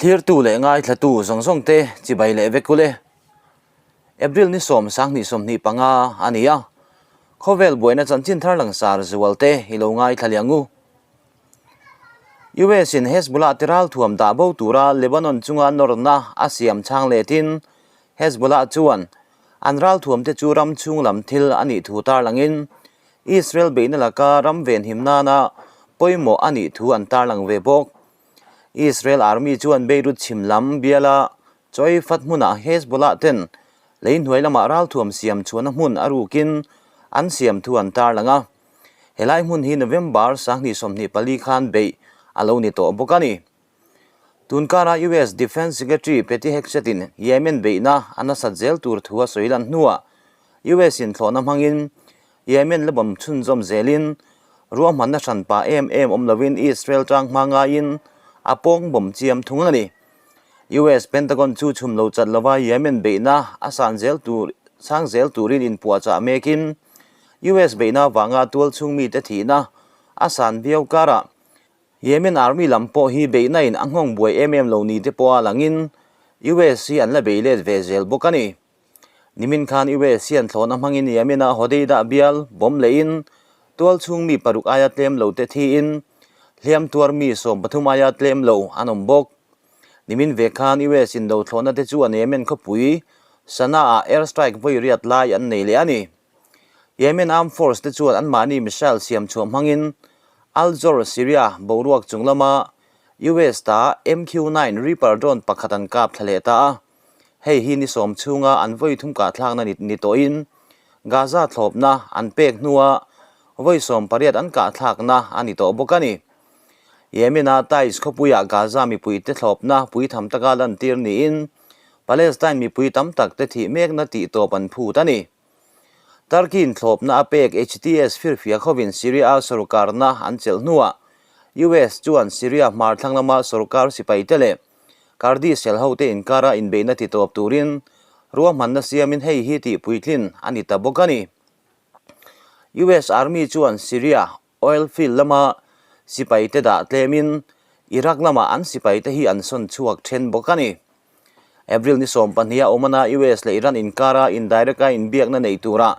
Thlirtu leh ngaithlatu zawng zawng te chibai leh vek ule. April ni 10 2025 a ni a, khawvel buaina chanchin thar langsar zual te i lo ngaithla leh ang u. US in Hezbollah te ralthuam dah bo tura Lebanon chunga nawrna a siam chhang letin Hezbollah chuan an ralthuam te chu ram chhung lam thil a nih thu tarlangin Israel beihna laka ram venhim nana pawimawh a nih thu an tarlang ve bawk. Israel Army chuan Beirut chhim lam biala Chawifat hmunah Hezbollah ten lei hnuai lamah ralthuam siam chhuahna hmun a rukin an siam thu an tarlang a. Helai hmun hi November 2024 khan beih a lo ni tawh bawk a ni. Tunkara US Defence Secretary Pete Hegseth-in Yemen beihna a nasat zel tur thu a sawi lan hnuah US-in thlawhna hmangin Yemen la bawm chhunzawm zelin ruahmanna hran pah em em awm lovin Israel tang hma ngaiin a pawng bawm chiam thung a ni. US Pentagon chu chhum lo chat lova Yemen beihna a san zel tur sang zel turin inpuahchah mekin US beihna avanga tualchhung mite thihna a san viau karah Yemen Army lam pawh hi beihna in a nghawng buai em em lo ni te pawh a langin US hi an la bei let ve zel bawk a ni. Nimin khan US hian thlawhna hmangin Yemen a Hodeidah bial bawm lehin tualchhung mi paruk aia tlem lo te thiin hliam tuar mi 13 aia tlem lo an awm bawk. Nimin ve khan US in do thlawhna te chuan Yemen khawpui Sanaa ah air strike vawi riat lai an nei leh a ni. Yemen Armed Force te chuan anmahni missile siam chhuah hmangin Al-Zour, Syria boruak chung lama US ta MQ-9 Reaper drone pakhat an kap thla leh ta a. Hei hi ni sawm chhunga an vawi thum kahthlakna ni tawhin Gaza thlawpna an pek hnua vawi 18 an kahthlakna a ni tawh bawk a ni. Yemen-a Taiz khawpuiah Gaza mipuite thlawpna puitham taka lantir niin Palestine mipui tam tak te thih mekna tih tawp an phut a ni. Turkey-in thlawpna a pek HTS firfiak hovin Syria-a sorkarna an chelh hnuah US chuan Syria hmar thlang lama sorkar sipaite leh Kurdish hel hote inkara inbeihna ti tawp turin ruahmanna siamin hei hi tih puitlin a ni ta bawk a ni. US Army chuan Syria oil field lama sipaite dah tlemin Iraq lamah an sipaite hi an sawn chhuak then bawk a ni. April ni 12 a awmana US leh Iran inkara indirect a inbiakna nei tura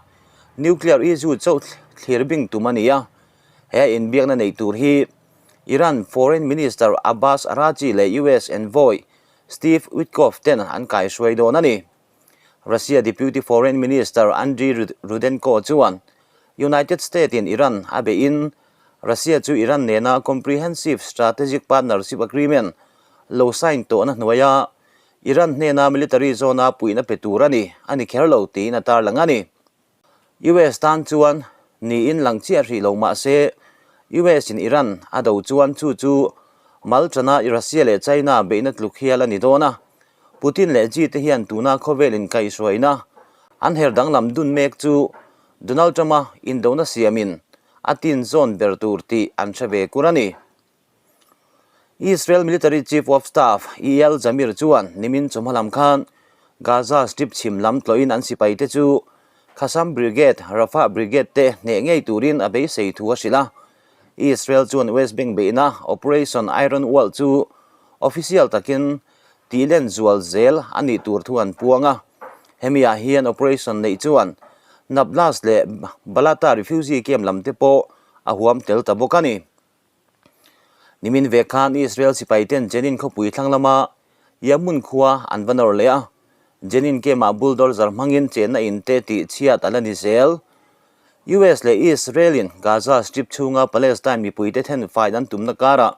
nuclear issue chauh thlir bing tum a ni a. He inbiakna nei tur hi Iran Foreign Minister Abbas Araghchi leh US envoy Steve Witkoff ten an kaihruai dawn a ni. Russia Deputy Foreign Minister Andriy Rudenko chuan United States in Iran a beihin Russia chu Iran nena Comprehensive Strategic Partnership Agreement lo sign tawhna hnuaia Iran hnena military zone-a puihna pe tur a ni, a ni kher lo tiin a tarlang a ni. US tan chuan niin lang chiah hrih lo mah se, US in Iran a do chuan chu chu Maltana Russia leh China beihna tluk hial a ni dawn a. Putin leh Xi te hian tuna khawvel inkaihhruaina an her danglam dun mek chu Donald Trump-a indona siamin a tin zawn ber tur tih an hre ve kur a ni. Israel Military Chief of Staff Eyal Zamir chuan nimin chawhma lam khan Gaza Strip chhim lam tlawhin an sipaite chu Qassam Brigade, Rafah Brigade te hneh ngei turin a beisei thu a hrilh a. Israel chuan West Bank beihna Operation Iron Wall chu official takin tihlen zual zel a nih tur thu an puang a. Hemi ah hian operation neih chuan Nablus leh Balata refugee camp lam te pawh a huam tel ta bawk a ni. Nimin ve khan Israel sipai ten Jenin khawpui thlang lama Yamun khua an va nawr leh a, Jenin camp-ah bulldozer hmangin chenna in te tih chhiat a la ni zel. US leh Israel-in Gaza Strip chhunga Palestine mipuite thenfai an tumna karah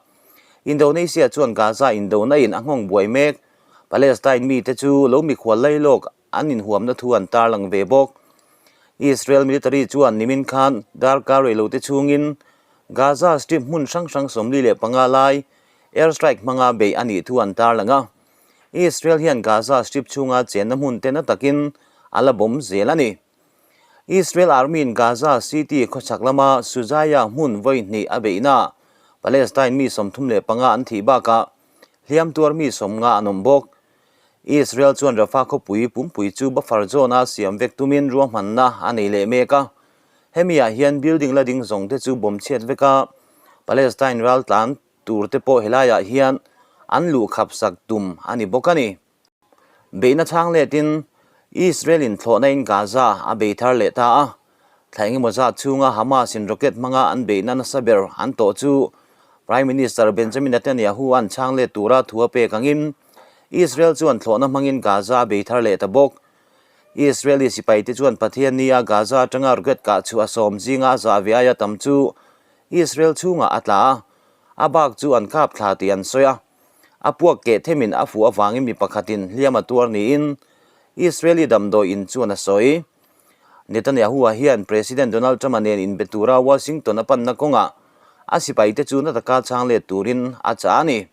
Indonesia chuan Gaza indona in a nghawng buai mek. Palestine mite chu lo mikhual lailawk an inhuamna thu an tarlang ve bawk. Israel military chuan nimin khan darkar reilote chhungin Gaza Strip hmun hrang hrang 45 lai air strike hmanga beih a nih thu an tarlang a. Israel hian Gaza Strip chhunga chenna hmun te na takin a la bawm zel a ni. Israel Army in Gaza City khawchhak lama Shujaiya hmun vawi hnih a beihna Palestine mi 35 an thih bakah hliam tuar mi 50 an awm bawk. Israel chuan Rafah khawpui pumpui chu buffer zone-a siam vek tumin ruahmanna a nei leh mek a. Hemi ah hian building la ding zawng te chu bawm chhiat vek a, Palestine ral tlan tur te pawh helaiah hian an luh khap sak tum a ni bawk a ni. Beihna chhang letin Israel in thlawhna in Gaza a bei thar leh ta a, thla engemaw zat chhunga Hamas in rocket hmanga an beihna nasa ber an tawh chu Prime Minister Benjamin Netanyahu an chhang let tura thu a pek angin Israel chuan thlawhna hmangin Gaza a bei thar leh ta bawk. Israeli sipaite chuan Pathianni a Gaza atanga rocket kah chhuah sawm zinga a zah ve aia tam chu Israel chhungah a tla a, a bak chu an kap thla tih an sawi a. A puak keh themin a fuh avangin mi pakhatin hliam a tuar niin Israeli damdawi in chuan a sawi. Netanyahu-a hian President Donald Trump-a nen inbe tura Washington a panna kawngah a sipaite chu na taka chhang let turin a chah a ni.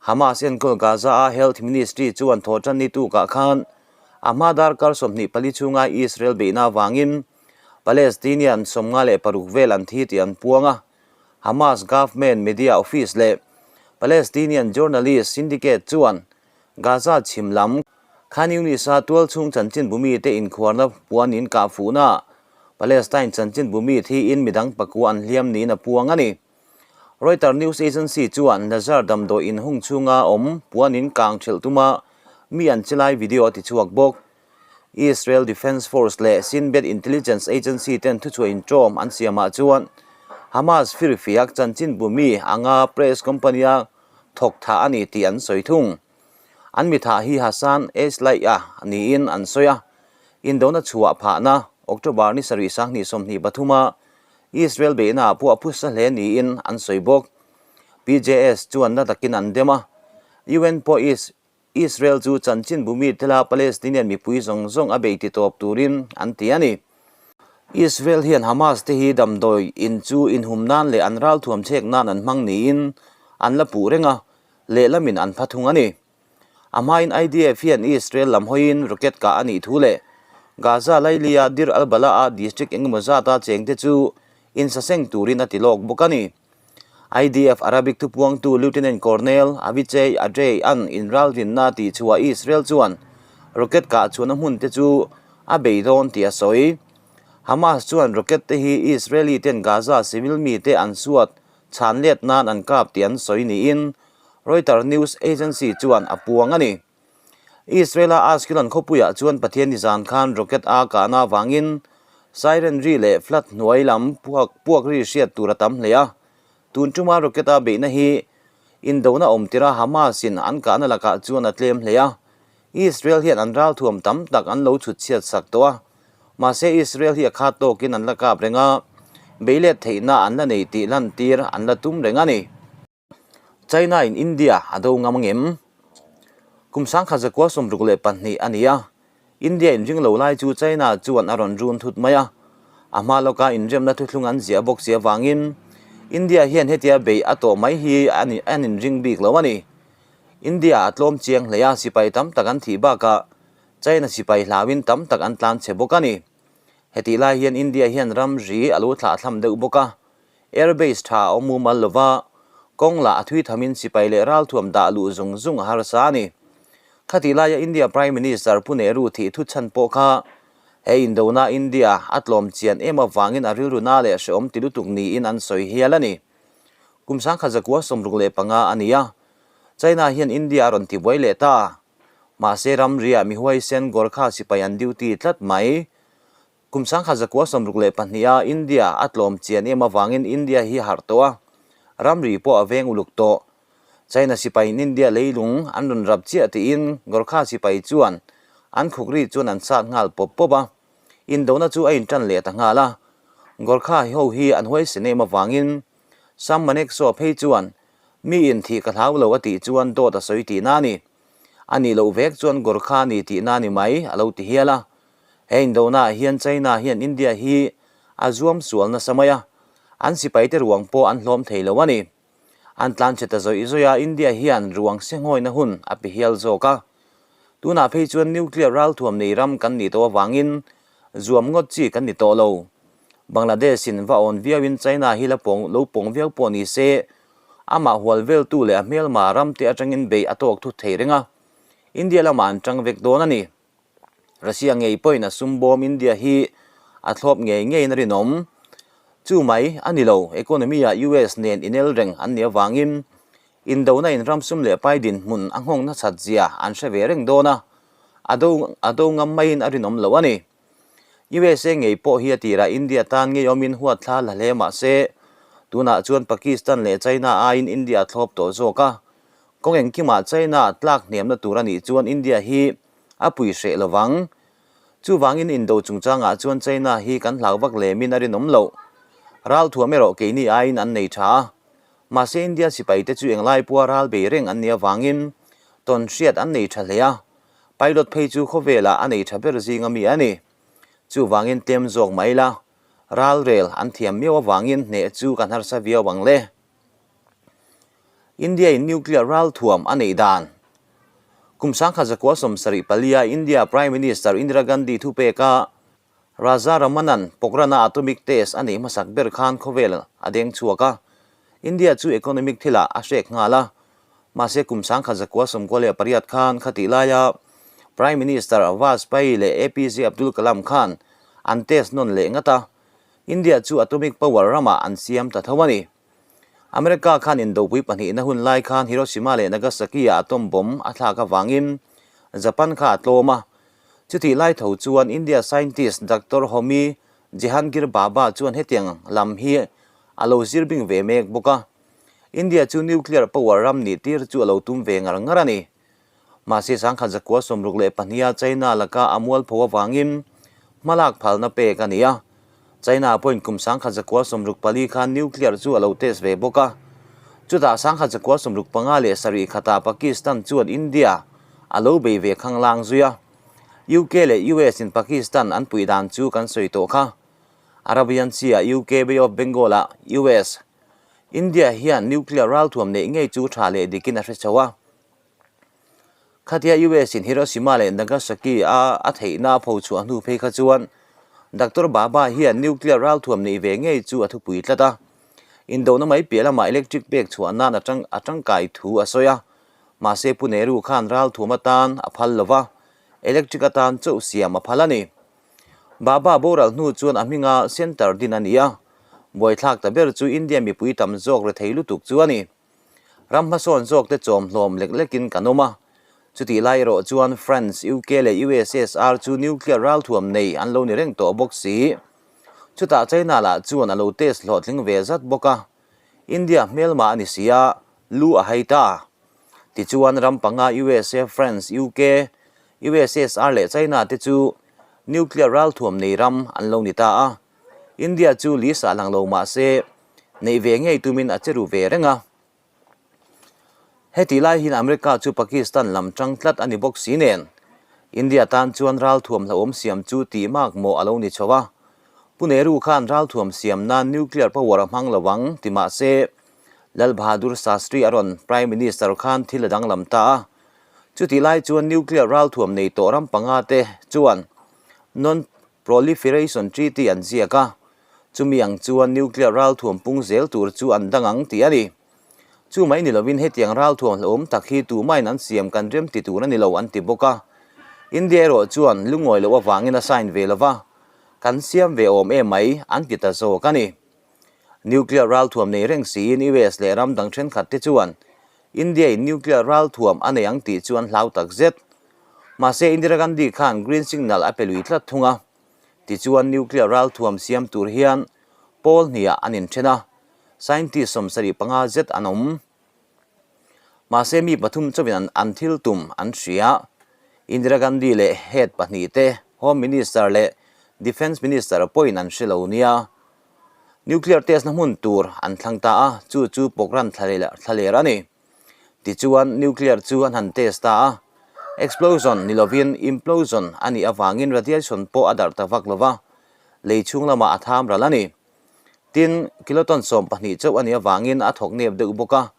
Hamas enkawl Gaza-a Health Ministry chuan thawhṭan ni tukah khan a hma darkar 24 chhunga Israel beihna avangin Palestinian 56 vel an thi tih an puang a. Hamas Government Media Office leh Palestinian Journalist Syndicate chuan Gaza chhim lam Khan Yunis-a tualchhung chanchinbumi te inkhuarna puan in kah fuhna Palestine chanchinbumi thiin midang pakua an hliam niin a puang a ni. Reuters news agency chuan Nazar damdawi inhung chhunga awm puan in kang ṭhelh tuma mi an che lai video a tichhuak bawk. Israel Defense Force leh Shin Bet Intelligence Agency ten thuchhuah inṭawm an siamah chuan Hamas firfiak chanchinbu mi anga press company-a thawk thah a ni tih an sawi thung. An mi thah hi Hassan Eslaih-a niin an sawi a, indona chhuah phahna October ni sarih sanghnih sawmhnih pathuma Israel beihnaah pawh a phusa hle niin an sawi bawk. PJS chuan na takin an dem a, UN pawh is Israel chu chanchinbu mi tela Palestinian mipui zawng zawng a bei ti tawp turin an ti a ni. Israel hian Hamas te hi damdawi in chu inhum nan leh an ralthuam chhek nan an hmang niin an la puh reng a, lehlamin an pha thung a ni. A hmain IDF hian Israel lam hawiin rocket kah a nih thu leh Gaza lailia Deir al-Balah-a district engemaw zata chengte chu insaseng turin a ti lawk bawk a ni. IDF Arabic thupuangtu Lieutenant Colonel Avichai Adrei an inralrinna tih chhuah Israel chuan rocket kah chhuahna hmun te chu a bei dawn tih a sawi. Hamas chuan rocket te hi Israeli ten Gaza civil mite an suat chhan let nan an kap tih an sawi niin Reuters news agency chuan a puang a ni. Israel-a Ashkelon khawpuiah chuan Pathian nizan khan rocket a kahna avangin siren ri leh flat hnuai lam puak puak ri hriat tur a tam hle a. Tun tuma rocket a beihna hi indona awm tira Hamas-in an kahna lakah chuan a tlem hle a. Israel hian an ralthuam tam tak an lo chhut chhiat sak tawh a. Mahse Israel hi a khat tawkin an la kap reng a, beilet theihna an la nei tih lantir an la tum reng a ni. China in India a do ngam angem? Kum sangkhat zakua 62 a ni a, India in ring lo lai chu China chuan a rawn run thut mai a, a hma lawka inremna thuthlung an ziah bawk si avangin India hian hetia beih a tawh mai hi an inring bik lo a ni. India a tlawm chiang hle a, sipai tam tak an thih bakah China sipai hlauin tam tak an tlan chhe bawk a ni. Hetih lai hian India hian ramri a lo thlahthlam deuh bawk a, Air base tha a awm mumal lova, kawng lah a thui thamin sipai leh ralthuam dah luh zung zung a harsa a ni. Khatih laia India Prime Minister Pu Nehru thih thu chhan pawh kha he indona India a tlawm chian em avangin a rilru na leh hrehawm ti lutuk niin an sawi hial a ni. Kum 1965 a ni a, China hian India a rawn tibuai leh ta. Mahse ramriah mihuaisen Gorkha sipai an duty tlat mai. Kum 1962 a India a tlawm chian em avangin India hi harh tawh a, ramri pawh a veng uluk tawh. China sipaiin India leilung an rawn rap chiah tiin Gorkha sipai chuan an khukri chuan an sat nghal pawp pawp a, indona chu a intan leh ta nghal a. Gorkha ho hi an huaisen em avangin Sam Manekshaw phei chuan mi in thih ka hlau lo a tih chuan dawt a sawi tihna a ni. A nih loh vek chuan Gorkha a ni tihna a ni mai a lo ti hial a. He indona ah hian China hian India hi a zuam sual nasa mai a, an sipaite ruang pawh an hlawm thei lo a ni. An tlan chhe ta zawih zawih a, India hian ruang sehngawina hun a pe hial zawk a. Tunah phei chuan nuclear ralthuam nei ram kan nih tawh avangin zuam ngawt chi kan ni tawh lo. Bangladesh in va awn viauin China hi la pawng lo pawng viau pawh ni se, amah hual veltu leh a hmelma ram te atangin bei a tawk thut thei reng a, India lamah an tang vek dawn a ni. Russia ngei pawhin a sum bawm India hi a thlawp ngei ngeiin a rinawm. Chu mai a ni lo, economy ah US nen inel reng an nih avangin Indona in ram sum leh pai dinhmun a nghawng nasat zia an hre ve reng dawn a, a do a do ngam maiin a rinawm lo a ni. USA ngei pawh hi a tirah India tan ngeiawmin huat thla la hle mah se, tunah chuan Pakistan leh China aiin India a thlawp tawh zawk a. Kawng engkimah China tlak hniamna tur a nih chuan India hi a pui hreh lo vang. Chuvangin indo chungchangah chuan China hi kan hlau vak lemin a rinawm loh. Ralthuam erawh keini aiin an nei tha a. Mahse India sipaite chu englai pawha ral bei reng an nih avangin tawn hriat an nei tha hle a, pilot phei chu khawvelah a nei tha ber zinga mi a ni. Chuvangin tlem zawk mai la, ral rel an thiam miau avangin hneh chu kan harsa viau ang le. India in nuclear ralthuam a neih dan. Kum sangkhat zakua 74 a India Prime Minister Indira Gandhi thupeka Raja Ramanan Pokrana atomic test a neih hmasak ber khan khawvel a deng chhuak a, India chu economic thilah a hrek nghal a. Mahse kum 1998 khan khatih laia Prime Minister Vajpayee leh APJ Abdul Kalam khan an test nawn leh ngat a, India chu atomic power ramah an siam ta tho a ni. America khan indopui pahnihna hun lai khan Hiroshima leh Nagasaki-ah atom bomb a thlak avangin Japan kha a tlawm a. Chutih lai tho chuan India scientist Doctor Homi Jehangir Bhabha chuan hetiang lam hi a lo zir bing ve mek bawk a. India chu nuclear power ram nih tir chu a lo tum ve ngar ngar a ni. Mahse 1962-a China laka a mualpho avangin hmalak phalna pek a ni a. China pawhin kum 1964 khan nuclear chu a lo test ve bawk a. Chutah 1965 leh sarih khatah Pakistan chuan India a lo bei ve khanglang zui a. UK leh US in Pakistan an puih dan chu kan sawi tawh kha. Arabian Sea-ah UK, Bay of Bengal-ah US. India hian nuclear ralthuam neih ngei chu tha leh dikin a hre chho a. Khatia US in Hiroshima leh Nagasaki a a theihna a pho chhuah hnu phei kha chuan Doctor Bhabha hian nuclear ralthuam neih ve ngei chu a thupui tlat a. Indona mai piah lamah electric pek chhuah nan a tang a tangkai thu a sawi a. Mahse Pu Nehru khan ralthuam atan a phal lo va, electric atan chauh siam a phal a ni. Bhabha boral hnu chuan a hminga centre din a ni a. Buaithlak ta ber chu India mipui tam zawk rethei lutuk chu a ni. Ram hmasawn zawk te chawm hlawm lek lekin kan awm a. Chutih lai erawh chuan France, UK leh USSR chu nuclear ralthuam nei an lo ni reng tawh bawk si. Chutah China lah chuan a lo test hlawhtling ve zat bawk a. India hmelma a ni si a, lu a hai ta. Tichuan ram panga USA, France, UK, USSR leh China te chu nuclear ralthuam nei ram an lo ni ta a. India chu list ah lang lo mah se neih ve ngei tumin a che ru ve reng a. Heti lai hian America chu Pakistan lam tang tlat a ni bawk si nen India tan chuan ralthuam hlauhawm siam chu tih mak mawh a lo ni chho a. Pu Nehru khan ralthuam siam nan nuclear power a hmang lo ang ti mah se Lal Bahadur Shastri a rawn Prime Minister khan thil a danglam ta a. Chutih lai chuan nuclear ralthuam nei tawh ram panga te chuan non Proliferation Treaty an ziak a, chumi ang chuan nuclear ralthuam pung zel tur chu an dang ang tih a ni. Chu mai ni lovin hetiang ralthuam hlauhawm tak hi tumahin an siam kan rem ti tur a ni lo an ti bawk a. India erawh chuan lungawi loh avangin a sign ve lova, kan siam ve awm em mai an ti ta zawk a ni. Nuclear ralthuam nei reng siin US leh ram dang thenkhat te chuan India in nuclear ralthuam a nei ang tih chu an hlau tak zet. Mahse Indira Gandhi khan green signal a pe lui tlat thung a. Tichuan nuclear ralthuam siam tur hian pawl hniah an inthen a, scientist 75 zet an awm. Mahse mi pathum chauhin an thil tum an hria. Indira Gandhi leh head pahnih te, Home Minister leh Defence Minister pawhin an hre lo nia. Nuclear test na hmun tur an thlang ta a, chu chu Pokhran thlaler a ni. Tichuan, nuclear chu an han test ta a, explosion ni lovin implosion a nih avangin radiation pawh a darh ta vak lova, lei chhung lamah a tham ral a ni. Tin, kiloton 12 chauh a nih avangin a thawk nep deuh bawk a.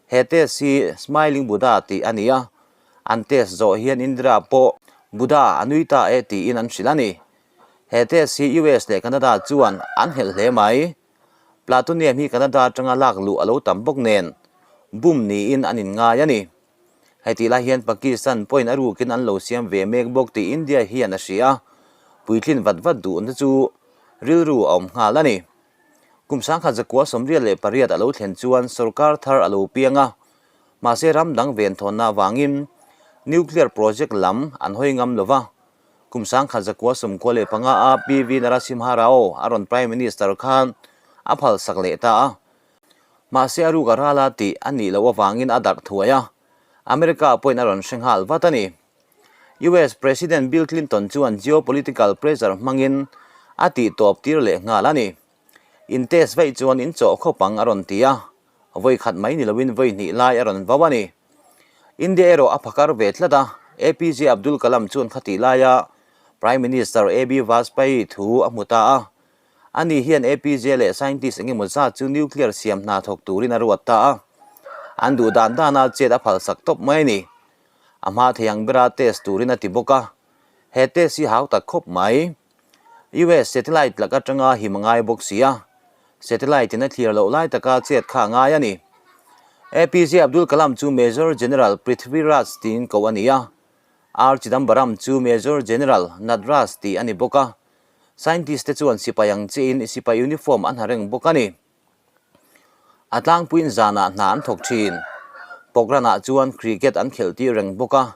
He test hi Smiling Buddha tih a ni a, an test zawh hian Indira pawh Buddha a nui ta e tiin an hrilh a ni. He test hi US leh Canada chuan an helh hle mai. Plutonium hi Canada atanga lak luh a lo tam bawk nen bum niin an inngai a ni. Heti lai hian Pakistan pawhin a rukin an lo siam ve mek bawk tih India hian a hria a, puitlin vat vat duhna chu rilru a awm nghal a ni. Kum 1998 a lo thlen chuan sorkar thar a lo piang a. Mahse ram dang venthawnna avangin nuclear project lam an hawi ngam lo va. Kum 1995 a PV Narasimha Rao a rawn Prime Minister khan a phalsak leh ta a. Mahse a ruk a ral a tih a nih loh avangin a darh thuai a, America pawhin a rawn hre nghal vat a ni. US President Bill Clinton chuan geopolitical pressure hmangin a tih tawp tir leh nghal a ni. In test vaih chuan in chawh khawp ang a rawn ti a, vawi khat mai ni loin vawi hnih lai a rawn vau a ni. India erawh a phakar ve tlat a, APJ Abdul Kalam chuan khatih laia Prime Minister AB Vajpayee thu a hmu ta a. Ani hian APJ leh scientist engemaw zat chu nuclear siam hna thawk turin a ruat ta a, an duh dan dana chet a phalsak tawp mai a ni. A hma thei ang bera test turin a ti bawk a, he test hi hau tak khawp mai. US satellite lak atanga him a ngai bawk si a, satellite in a thlir loh lai taka chet kha a ngai a ni. APJ Abdul Kalam chu Major General Prithviraj tiin koh a ni a, R Chidambaram chu Major General Natraj tih a ni bawk a, scientist te chuan sipai ang chiahin sipai uniform an ha reng bawk a ni. A tlangpuiin zanah hna an thawk thin. Pokranah chuan cricket an khelh tir reng bawk a,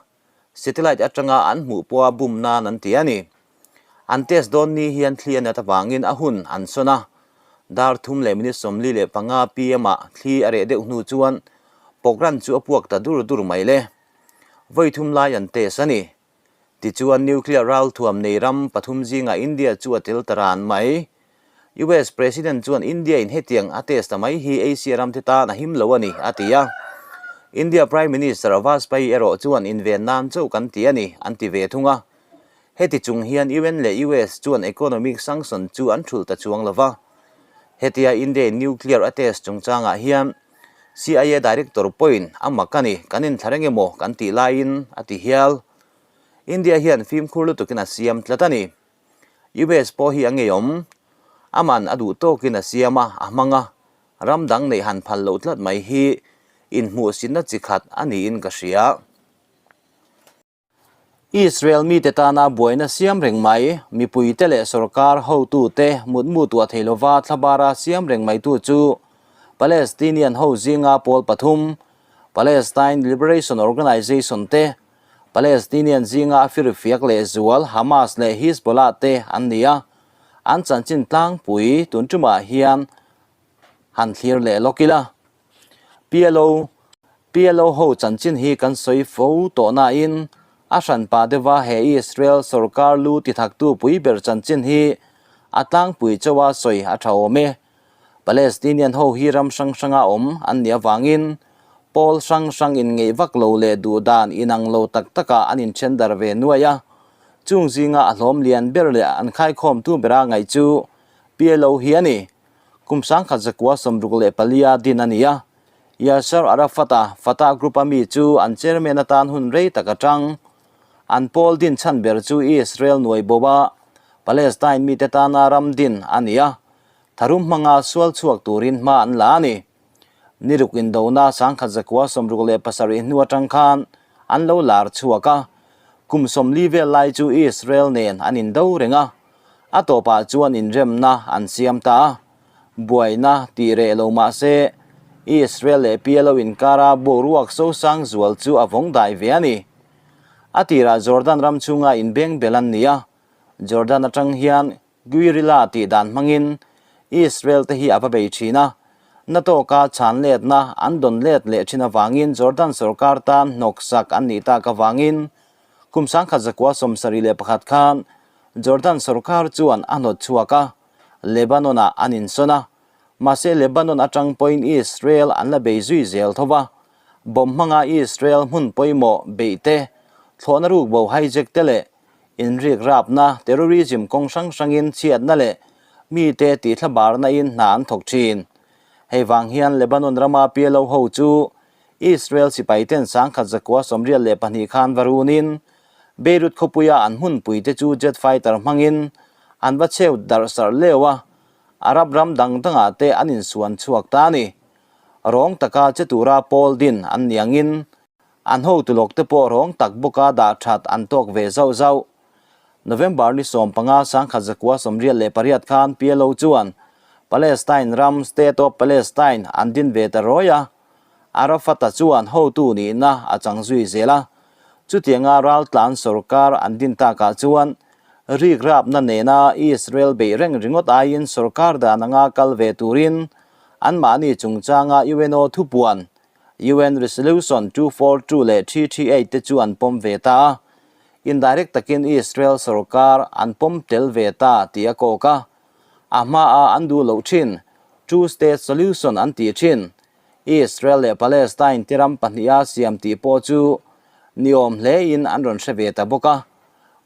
satellite atanga an hmuh pawha bum nan an ti a ni. An test dawn ni hian thli a nat avangin a hun an sawn a, dar thum leh minute 45 pm ah thli a reh deuh hnu chuan Pokran chu a puak ta dur dur mai le. Vawi thum lai an test a ni. Tichuan nuclear ralthuam nei ram pathum zingah India chu a tel ta ran mai. US President chuan India in hetiang a test ta mai hi Asia ram te tan a him lo a ni, a ti a. India Prime Minister Vajpayee erawh chuan inven nan chauh kan ti a ni, an ti ve thung a. Heti chung hian UN leh US chuan economic sanction chu an thulh ta chuang lo va. Hetia India in nuclear a test chungchangah hian CIA Director pawhin a mak a ni, kan inthla reng emaw kan tih laiin a ti hial. India hian fimkhur lutukin a siam tlat a ni. US pawh hi a ngeiawm. Aman a duh tawkin a siam a, a hmang a, ram dang neih han phal loh tlat mai hi inhmuhsitna chi khat a niin ka hria. Israel mite tana buaina siam reng mai, mipuite leh sorkar hotute mutmu tuah thei lova thlabara siam reng maitu chu Palestinian ho zinga pawl pathum, Palestine Liberation Organization te, Palestinian zinga a firfiak leh zual Hamas leh Hizbollah te an ni a, an chanchin tlangpui tun tumah hian han thlir leh lawk ila. PLO, PLO ho chanchin hi kan sawi fo tawh nain a hranpa deuha he Israel sorkar lu tithaktu pui ber chanchin hi a tlangpui chauha sawi a tha awm e. Palestinian ho hi ram hrang hranga awm an nih avangin pawl hrang hrang inngeih vak lo leh duh dan inang lo tak takah an inthen dar ve nuai a. Chung zinga a hlawm lian ber leh an khaikhawmtu bera ngaih chu PLO hi a ni. Kum 1964 din a ni a, Yasser Arafat-a Fatah Group-a mi chu an chairman atan hun rei tak a tang. An pawl din chhan ber chu Israel nuai bo a, Palestine mite tana ram din a ni a, tharum hmanga sual chhuak turin hma an la a ni. Ni ruk indona 1967 hnu atang khan an lo lar chhuak a, kum 40 vel lai chu Israel nen an indo reng a, A tawpah chuan inremna an siam ta a, buaina tih reh lo mah se Israel leh PLO inkara boruak sosang zual chu a vawng dai ve a ni. A tirah Jordan ram chhunga inbeng bel an ni a, Jordan atang hian guerrilla tih dan hmangin Israel te hi a va bei thin a, na tawka chhan letna an dawn let leh thin avangin Jordan sorkar tan hnawksak an nih tak avangin kum 1971 khan Jordan sorkar chuan a hnawt chhuak a, Lebanon-ah an insawn a. Mahse Lebanon atang pawhin Israel an la bei zui zel tho va, bomb hmanga Israel hmun pawimawh beih te, thlawhna rukbo hijack te leh inrik rapna, terrorism, kawng hrang hrangin chhiatna leh mite tihthlabarna in hna an thawk thin. Hei vang hian Lebanon rama PLO ho chu Israel sipai ten 1982 khan va runin Beirut khawpuia an hmunpui te chu jet fighter hmangin an va cheu darh sarh leu a, Arab ram dang dangah te an insuan chhuak ta a ni. Rawng taka che tura pawl din an ni angin an hotu lawk te pawh rawng tak bawka dah that an tawk ve zauh zauh. November ni 15 1988 khan PLO chuan Palestine ram State of Palestine an din ve ta rawi a. Arafat-a chuan hotu nihna a chang zui zel a. Chutianga raltlan sorkar an din takah chuan rikrapna nena Israel beih reng ringawt aiin sorkar dan anga kal ve turin anmahni chungchanga UNO thupuan UN Resolution 242 leh 338 te chu an pawm ve ta a, indirect takin Israel sorkar an pawm tel ve ta tih a kawk a. A hmaa an duh loh thin Two State Solution an tih thin Israel leh Palestine te ram pahniha siam tih pawh chu niawm hlein an rawn hre ve ta bawk a.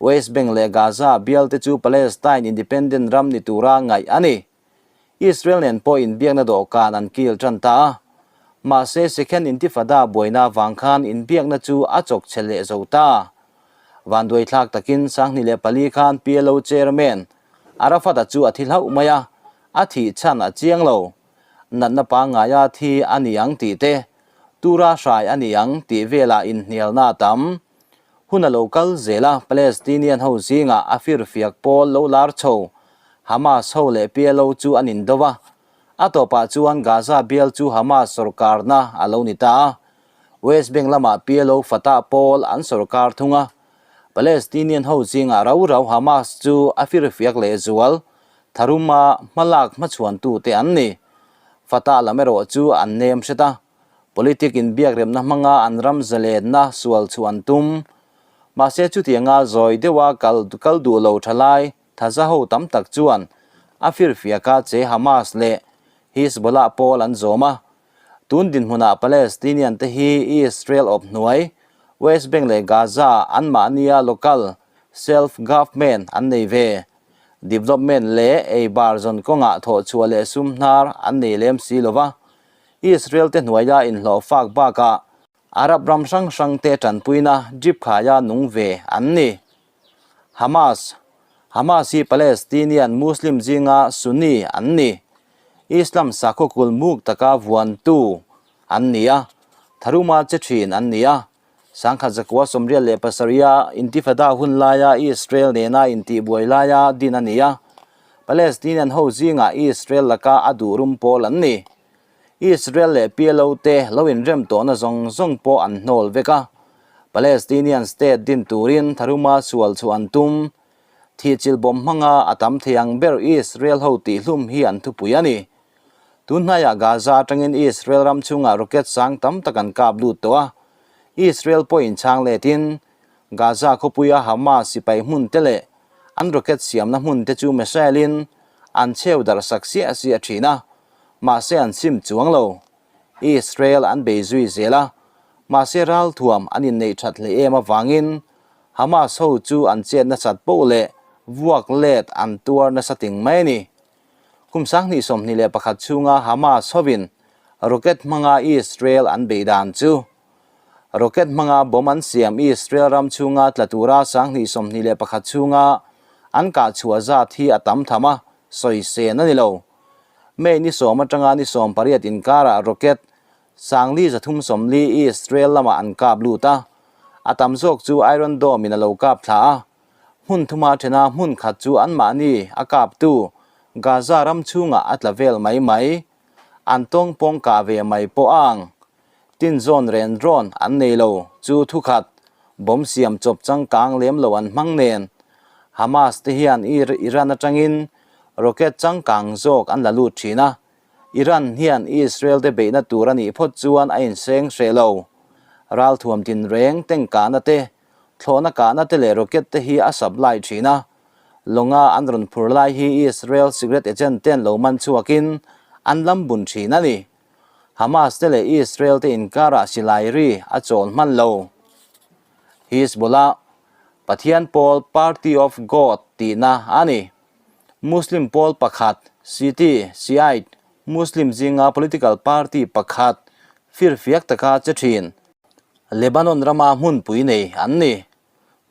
West Bank leh Gaza bial te chu Palestine independent ram ni tura ngaih a ni. Israel nen pawh inbiakna dawhkan an kil tan ta a. Mahse Second Intifada buaina vang khan inbiakna chu a chawk chhe leh zo ta. Vanduaithlak takin 2004 khan PLO Chairman Arafat-a chu a thi hlauh mai a, a thih chhan a chiang lo. Natna pangngaia thi a ni ang tih te, tura hrai a ni ang tih velah inhnialna a tam. Hun a lo kal zel a, Palestinian ho zingah a firfiak pawl lo lar chho, Hamas ho leh PLO chu an indo a. A tawpah chuan Gaza bial chu Hamas sawrkarna a lo ni ta a. West Bank lamah PLO Fatah pawl an sawrkar thung a. Palestinian ho zingah rau rau Hamas chu a firfiak leh zual, tharuma hmalak hmachhuantute an ni. Fatah lam erawh chu an nem hret a, politic inbiakremna hmanga an ram zalenna sual chhuah an tum. Mahse chutianga zawi deuha kal kal duh lo thalai thaza ho tam tak chuan a firfiaka che Hamas leh Hizbollah pawl an zawm a. Tun dinhmunah Palestinian te hi Israel awp hnuai, West Bank leh Gaza anmahnia local self-government an nei ve. Development leh ei bar zawn kawngah thawhchhuah leh sum hnar an nei lem si lo va, Israel te hnuaia inhlawh fak bakah Arab ram hrang hrang te tanpuina drip khaia nung ve an ni. Hamas Hamas hi Palestinian Muslim zinga Sunni an ni. Islam sakhaw kulmuk taka vuantu an ni a, tharuma che thin an ni a. 1987-a Intifada hun laia Israel nena intihbuai laia din a ni a, Palestinian ho zingah Israel laka a duh rum pawl an ni. Israel leh PLO te lo inrem tawhna zawng zawng pawh an hnawl vek a, Palestinian state din turin tharuma sual chhuah an tum. Thihchilh bawm hmanga a tam thei ang ber Israel ho tihhlum hi an thupui a ni. Tun hnaiah Gaza atangin Israel ram chhungah rocket sang tam tak an kap lut tawh a, Israel pawhin chhang letin Gaza khawpuia Hamas sipai hmun te leh an rocket siamna hmun te chu missile in an chheu darh sak siah siah thin a, mahse an sim chuang lo. Israel an bei zui zel a, mahse ralthuam an inneih that hle em avangin Hamas ho chu an chet nasat poh leh vuak let an tuar nasa ting mai a ni. Kum 2021 chhunga Hamas hovin rocket hmanga Israel an beih dan chu rocket hmanga bomb an siam Israel ram chhunga tla tura 2021 chhunga an kah chhuah zat hi a tam tham a, sawi sen a ni lo. May ni sawm atanga ni 18 inkarah rocket 4340 Israel lamah an kap lut a, a tam zawk chu Iron Dome in a lo kap thla a. Hmun thuma thena hmun khat chu anmahni a kaptu Gaza ram chhungah a tla vel mai mai. An tawng pawng kah ve mai pawh a ang. Tin zawn ren rawn an nei lo chu thukhat bomb siam chawp changkang lem lo an hmang nen. Hamas te hian Iran atangin rocket changkang zawk an la lut thin a. Iran hian Israel te beihna tur a nih phawt chuan a inseng hreh lo. Ralthuam tinreng tengkahna te Thlawhna kahna te leh rocket te hi a supply thin a, lawnga an rawn phur lai hi Israel secret agent ten lo man chhuakin an lam bun thin a ni. Hamas te leh Israel te inkarah silai ri a chawl hman lo. Hizbollah, Pathian pawl Party of God tihna a ni. Muslim pawl pakhat, Shiite, Shiite, Muslim zinga political party pakhat firfiak taka che thin. Lebanon rama hmunpui nei an ni.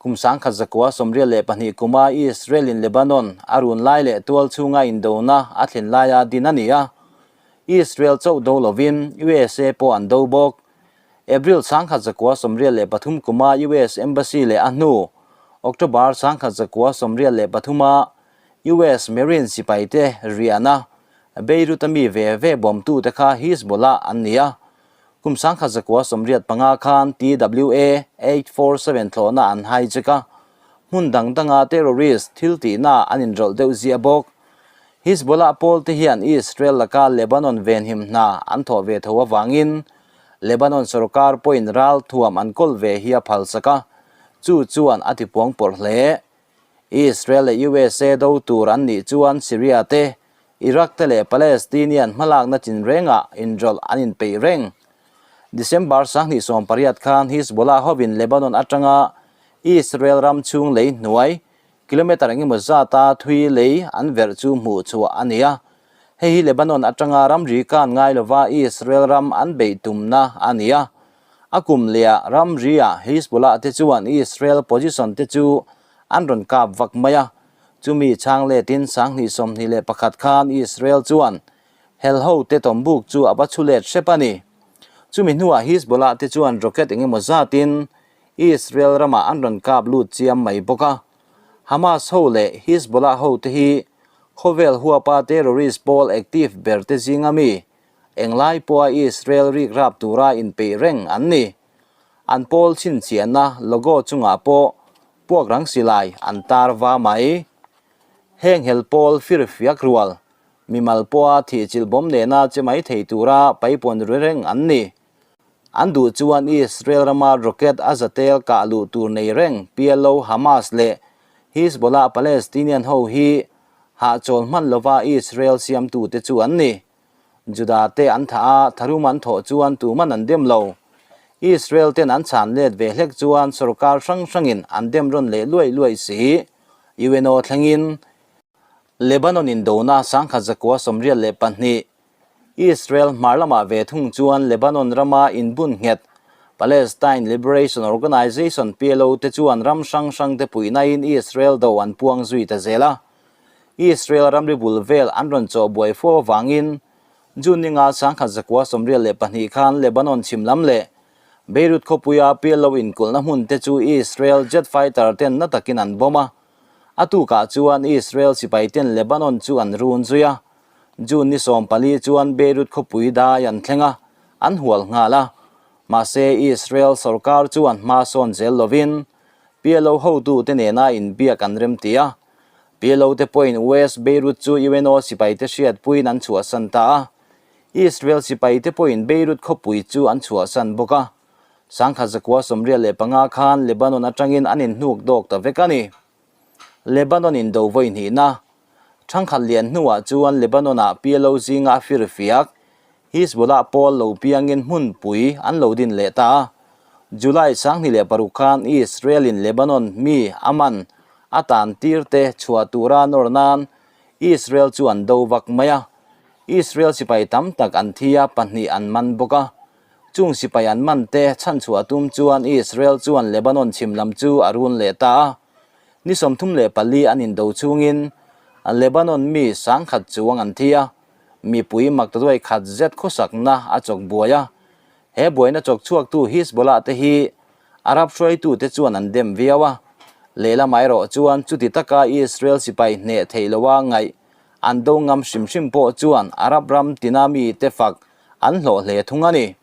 Kum 1982 kuma Israel-in Lebanon a run lai leh tual chhunga indona a thlen laia din a ni a. Israel chauh do lovin USA pawh an do bawk. April 1993 kuma US Embassy leh a hnu October 1993-a US Marine sipaite riahna Beirut-a mi ve ve bawmtute kha Hizbollah an ni a. Kum 1985 khan TWA 847 thlawhna an hijack a, hmun dang danga terrorist thil tihna an inrawlh deuh ziah bawk. Hizbollah pawl te hian Israel laka Lebanon venhim hna an thawh ve tho avangin Lebanon sorkar pawhin ralthuam an kawl ve hi a phalsak a, chu chuan a tipuang pawrh hle. Israel leh USA do tur an nih chuan Syria te, Iraq te leh Palestinian hmalakna chin rengah inrawlh an inpeih reng. December 2018 khan Hizbollah hovin Lebanon atanga Israel ram chhung lei hnuai kilometre engemaw zata thui lei an verh chu hmuh chhuah a ni a. Hei hi Lebanon atanga ramri kan ngai lova Israel ram an beih tumna a ni a. A kum lehah ramri-ah Hizbollah te chuan Israel position te chu an rawn kap vak mai a. Chumi chhang letin 2021 khan Israel chuan helho te tawmbuk chu a va chhu let hrep a ni. Chumi hnuah Hizbollah te chuan rocket engemaw zatin Israel ramah an rawn kap lut chiam mai bawk a. Hamas ho leh Hizbollah ho te hi khawvel huapa terrorist pawl active ber te zinga mi Englai pawha Israel rik rap tura inpeih reng an ni. An pawl chhinchhiahna logo chungah pawh puak rang silai an tar va mai. Heng hel pawl firfiak rual, mimal pawha thihchilh bawm nena che mai thei tura paipawn ri reng an ni. An duh chuan Israel rama rocket a zatel kah luh tur nei reng PLO, Hamas leh Hizbollah Palestinian ho hi hahchawl hman lova Israel siamtute chu an ni. Juda te an thah a, tharum an thawh chuan tuman an dem lo. Israel ten an chhan let ve hlek chuan sorkar hrang hrangin an dem rawn leh luai luai si. UNO thlengin Lebanon indona 1982 Israel hmar lamah ve thung chuan Lebanon rama inbun nghet Palestine Liberation Organization, PLO, te chuan ram hrang hrang te puihnain Israel do an puang zui ta zel a. Israel ramri bul vel an rawn chawh buai fo avangin June ninga 1992 khan Lebanon chhim lam leh Beirut khawpuia PLO inkulhna hmun te chu Israel jet fighter ten na takin an bomb a. A tukah chuan Israel sipai ten Lebanon chu an run zui a. June ni 14 chuan Beirut khawpui dai an thleng a, an hual nghal a. Mahse Israel sorkar chuan hma sawn zel lovin PLO hotute nena inbiak an remti a. PLO te pawhin West Beirut chu UNO sipaite hriatpuiin an chhuahsan ta a, Israel sipaite pawhin Beirut khawpui chu an chhuahsan bawk a. 1985 khan Lebanon atangin an inhnuk dawk ta vek a ni. Lebanon indo vawi hnihna thangkhat lian hnuah chuan Lebanon-ah PLO zinga a firfiak Hizbollah pawl lo piangin hmunpui an lo din leh ta a. July 26 khan Israel-in Lebanon mi a man a tan tir te chhuah tura nawr nan Israel chu an do vak mai a. Israel sipai tam tak an thi a, pahnih an man bawk a. Chung sipai an man te chhanchhuah tum chuan Israel chuan Lebanon chhim lam chu a run leh ta a. Ni 34 an indo chungin Lebanon mi 10,000 chuang an thi a. Mipui maktaduai khat zet khawsakna a chawk buai a, he buaina chawk chhuaktu Hizbollah te hi Arab hruaitute chuan an dem viau a, lehlamah erawh chuan chuti taka Israel sipai hneh theih loa ngaih an do ngam hrim hrim pawh chuan Arab ram tina mite fak an hlawh hle thung a ni.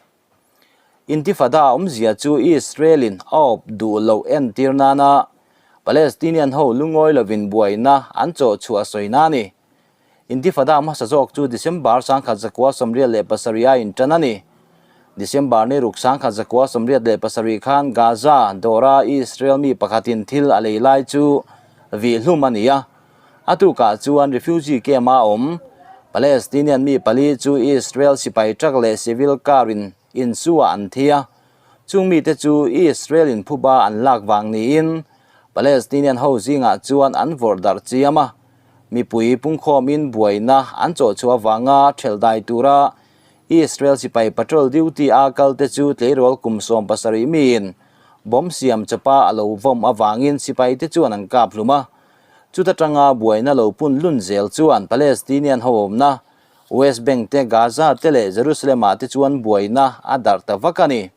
Intifada awmzia chu Israel-in a awp duh loh entir nana Palestinian ho lungawi lovin buaina an chawh chhuah sawina a ni. Intifada hmasa zawk chu December 1987 a intan a ni. December ni ruk 1987 khan Gaza dawra Israel mi pakhatin thil a lei lai chu vih hlum a ni a. A tukah chuan refugee camp a awm Palestinian mi pali chu Israel sipai truck leh civil car in insuah an thi a. Chung mite chu Israel in phuba an lak vang niin Palestinian ho zingah chuan an vawrh darh chiam a. Mipui pungkhawmin buaina an chawh chhuah avanga thelh dai tura Israel sipai patrol duty a kalte chu tleirawl kum 17 miin bomb siam chawpa a lo vawm avangin sipaite chuan an kap hlum a. Chuta tanga buaina lo pun lun zel chuan Palestinian ho awmna West Bank te, Gaza te leh Jerusalem-ah te chuan buaina a darh ta vak a ni.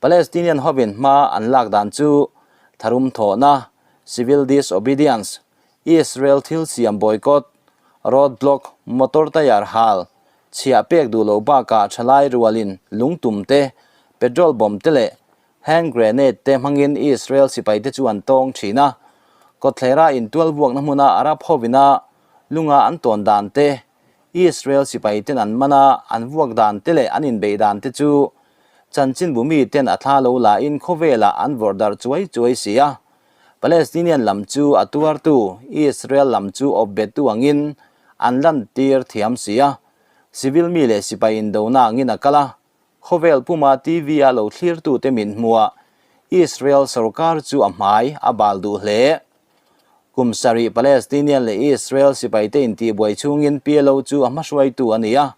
Palestinian hovin hma an lak dan chu tharum thawhna, civil disobedience, Israel thil siam boycott, road block, motor tayar hal, Chhiah pek duh loh bakah thalai rualin lungtum te, petrol bomb te leh hand grenade te hmangin Israel sipaite chu an tawng thin a. Kawtthlera intual vuakna hmuna Arab hovina lunga an tawn dan te, Israel sipaiten an man a, an vuak dan te leh an inbeih dan te chu chanchinbu miten a thla lo lain khawvelah an vawrh darh chuai chuai si a. Palestinian lam chu a tuartu, Israel lam chu awpbettu angin an lantir thiam si a. Civil mi leh sipai indona angin a kal a, khawvel puma TV-a lo thlirtute min hmuah Israel sorkar chu a hmai a bal duh hle. Kum sarih Palestinian leh Israel sipaite intihbuai chhungin PLO chu a hmahruaitu a ni a.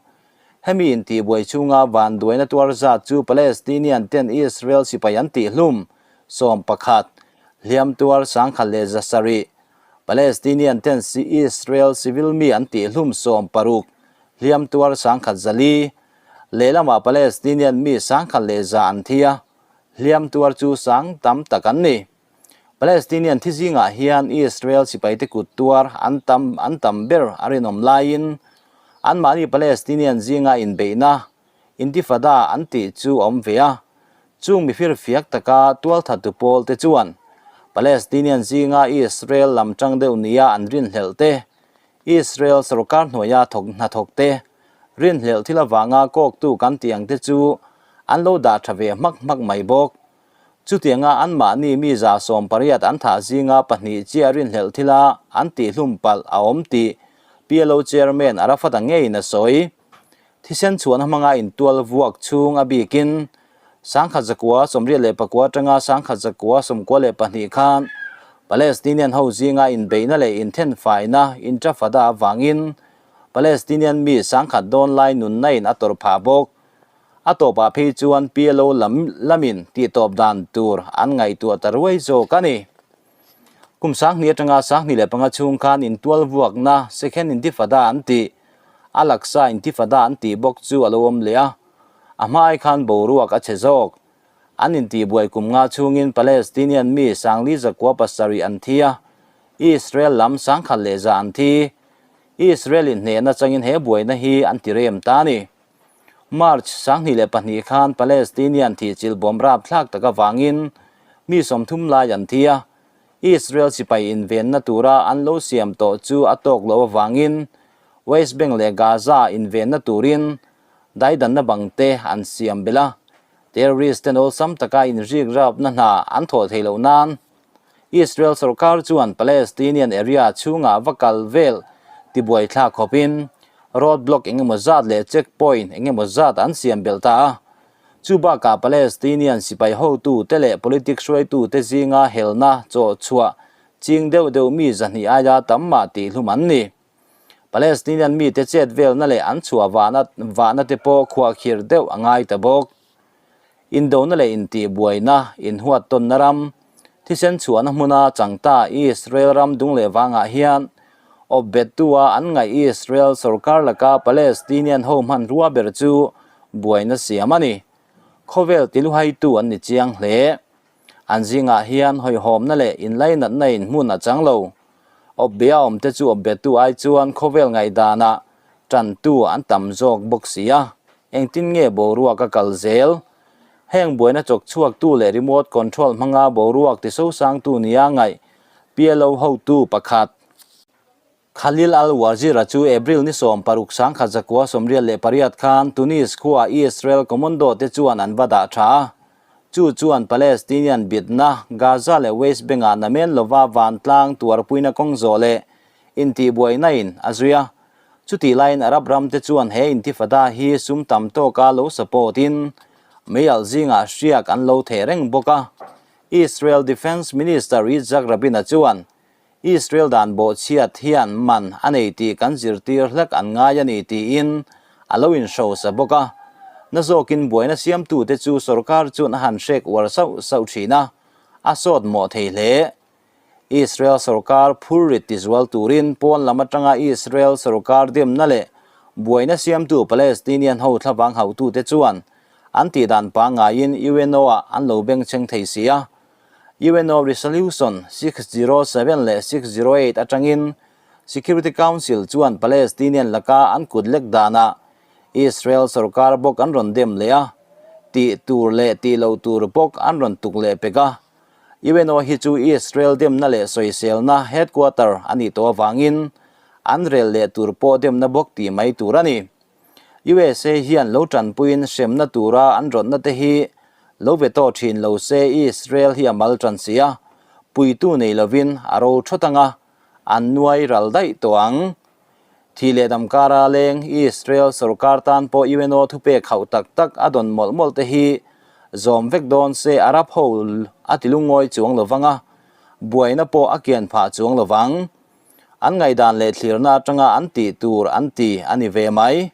Hemi intihbuai chhunga vanduaina tuar zat chu Palestinian ten Israel sipai an tihhlum 11, hliam tuar 1107, Palestinian ten Israel civil mi an tihhlum 60, hliam tuar 1104, lehlamah Palestinian mi 1100 an thi a, hliam tuar chu sang tam tak an ni. Palestinian thi zingah hian Israel sipaite kut tuar an tam an tam ber a rinawm laiin anmahni Palestinian zinga inbeihna Intifada an tih chu a awm ve a. Chung mifir fiak taka tualthattu pawlte chuan Palestinian zinga Israel lam tang deuh nia an rinhlelh te, Israel sorkar hnuaia thawk hnathawk te, rinhlelh thil avanga kawktu kan tih ang te chu an lo dah tha ve hmak hmak mai bawk. Chutianga anmahni mi 18 an thah zinga pahnih chiah rinhlelh thila an tihhlum palh a awm tih PLO Chairman Arafat-a ngeiin a sawi. Thisen chhuahna hmanga intual vuak chhung a bikin 1989 atanga 1992 khan Palestinian ho zinga inbeihna leh inthenfaina Intifada avangin Palestinian mi 10,000 dawn lai nunna in a tawrh phah bawk. A tawpah phei chuan PLO lam lamin tihtawp dan tur an ngaihtuah ta ruai zawk a ni. Kum 2000 atanga 2005 chhung khan intual vuakna Second Intifada an tih, Al-Aqsa Intifada an tih bawk chu a lo awm leh a, a hma ai khan boruak a chhe zawk. An intihbuai kum nga chhungin Palestinian mi 4,907 an thi a, Israel lam 1,100 an thi. Israel inhnehna changin he buaina hi an ti rem ta a ni. March 2002 khan Palestinian thihchilh bawm rapthlak tak avangin mi 30 lai an thi a, Israel sipai invenna tura an lo siam tawh chu a tawk loh avangin West Bank leh Gaza invenna turin daidanna bangte an siam belh a, terrorist ten awlsam taka inrik rapna hna an thawh theih loh nan Israel sorkar chuan Palestinian area chhungah va kal vel tibuaithlak khawpin road block engemaw zat leh check point engemaw zat an siam belh ta a. Chu bakah Palestinian sipai hotute leh politics hruaitute zinga helna chawh chhuah ching deuh deuh mi 200 aia tam mah tihhlum an ni. Palestinian mite chet velna leh an chhuah vahna vahna te pawh khuahkhirh deuh a ngai ta bawk. Indona leh intihbuaina, inhuattawnna ram, thisen chhuahna hmuna changta Israel ram dung leh vangah hian awpbettua an ngaih Israel sorkar laka Palestinian ho hmanrua ber chu buaina siam a ni. Khawvel tiluhaitu an ni chiang hle. An zingah hian hawihhawmna leh inlainatna in hmun a chang lo. Awpbea awmte chu awpbettu ai chuan khawvel ngaihdanah tantu an tam zawk bawk si a. Engtin nge boruak a kal zel? Heng buaina chawk chhuaktu leh remote control hmanga boruak tisosangtu nia ngaih PLO hotu pakhat Khalil al-Wazir-a chu April ni 16 1998 khan Tunis khua Israel commando te chuan an va dah tha a. Chu chuan Palestinian bitna Gaza leh West Bank-ah namen lova vantlang tuarpuina kawng zawh leh intihbuaina in a zui a. Chutih laiin Arab ram te chuan he intifada hi sum tam tawka lo support in meialh zingah hriak an lo theh reng bawk a. Israel Defence Minister Yitzhak Rabin-a chuan Israel dan bawhchhiat hian man a nei tih kan zirtir hlek an ngai a ni tiin a lo inhrosa bawk a. Na zawkin buaina siamtute chu sorkar chuan a han hrek uar sauh sauh thin a, a sawt mawh thei hle. Israel sorkar phurrit tizual turin pawn lam atanga Israel sorkar demna leh buaina siamtu Palestinian ho thlavang hautute chuan an tihdan pangngaiin UNO-ah an lo bengchheng thei si a. UNO Resolution 607 leh 608 atangin Security Council chuan Palestinian laka an kut lek danah Israel sorkar bawk an rawn dem leh a, tih tur leh tih loh tur bawk an rawn tuk leh pek a. UNO hi chu Israel demna leh sawiselna headquarter a nih tawh avangin an rel leh tur pawh demna bawk tih mai tur a ni. USA hian lo tanpuiin hremna tura an rawtna te hi lo ve tawh thin lo se Israel hi a mal tan si a, puitu nei lovin a ro thawt ang a, an nuai ral daih tawh ang. Thi leh dam kara leng Israel sorkar tan pawh UNO thupek hauh tak tak a dawn mawlh mawlh te hi zawm vek dawn se Arab ho a ti lungawi chuang lovang a, buaina pawh a kian phah chuang lovang. An ngaihdan leh thlirna atanga an tih tur an ti a ni ve mai.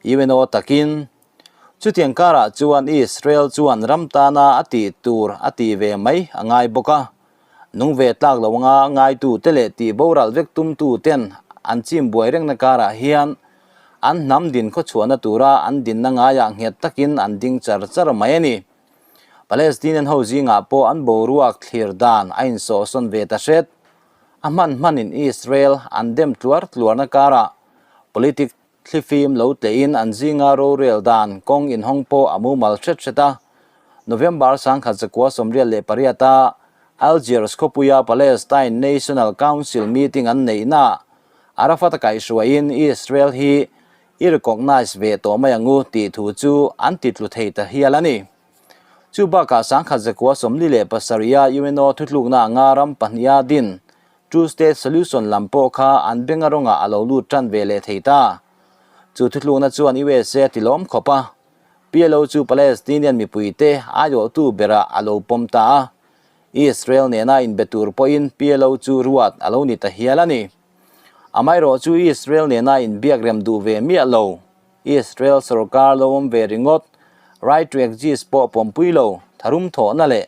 UNO takin, Chutiang karah chuan Israel chuan ram tana a tih tur a tih ve mai a ngai bawk a. Nung ve tlak lo anga ngaitute leh tih boral vek tumtuten an chim buai rengna karah hian an hnam din khawchhuahna tura an dinna ngaiah nghet takin an ding char char mai a ni. Palestinian ho zingah pawh an boruak thlir dan a insawhsawn ve ta hret. A hman hmanin Israel an dem tluar tluarna karah politic thlifim lo tlehin an zinga rorel dan kawng inhawng pawh a mumal hret hret a. November 1948 a Algiers khawpuia Palestine National Council meeting an neihnaah Arafat a kaihhruaiin Israel hi i recognise ve tawh mai ang u tih thu chu an titlu thei ta hial a ni. Chu bakah 1947 a UNO thutlukna anga ram pahniha din Two State Solution lam pawh kha an benga rawngah a lo lut tan ve leh thei ta. Chu thutlukna chuan USA a tilawm khawp a, PLO chu Palestinian mipuite aiawhtu berah a lo pawm ta a, Israel nena inbe tur pawhin PLO chu ruat a lo ni ta hial a ni. Amaherawh chu Israel nena inbiak rem duh ve miah lo. Israel sorkar lo awm ve ringawt, right to exist pawh pawmpui lo, tharum thawhna leh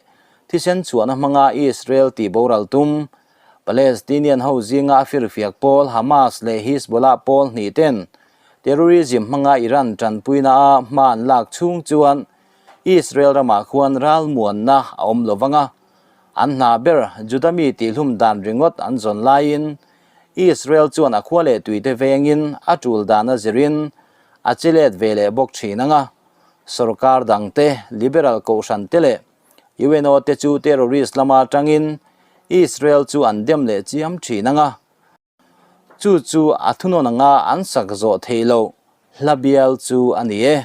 thisen chhuahna hmanga Israel tih boral tum, Palestinian ho zinga a firfiak pawl Hamas leh Hizbollah pawl hnih ten terrorism hmanga Iran tanpuina a hma an lak chhung chuan Israel ramah khuan ralmuanna a awm lo vang a, an hna ber Juda mi tihhlum dan ringawt an zawn laiin Israel chuan a khua leh tuite vengin a tul dan a zirin a che let ve leh bawk thin ang a, sorkar dangte, liberal kohhran te leh UNO te chu terrorist lama atangin Israel chu an dem leh chiam thin ang a, chu chu a thunawn anga an sak zawh theih loh hla bial chu a ni e.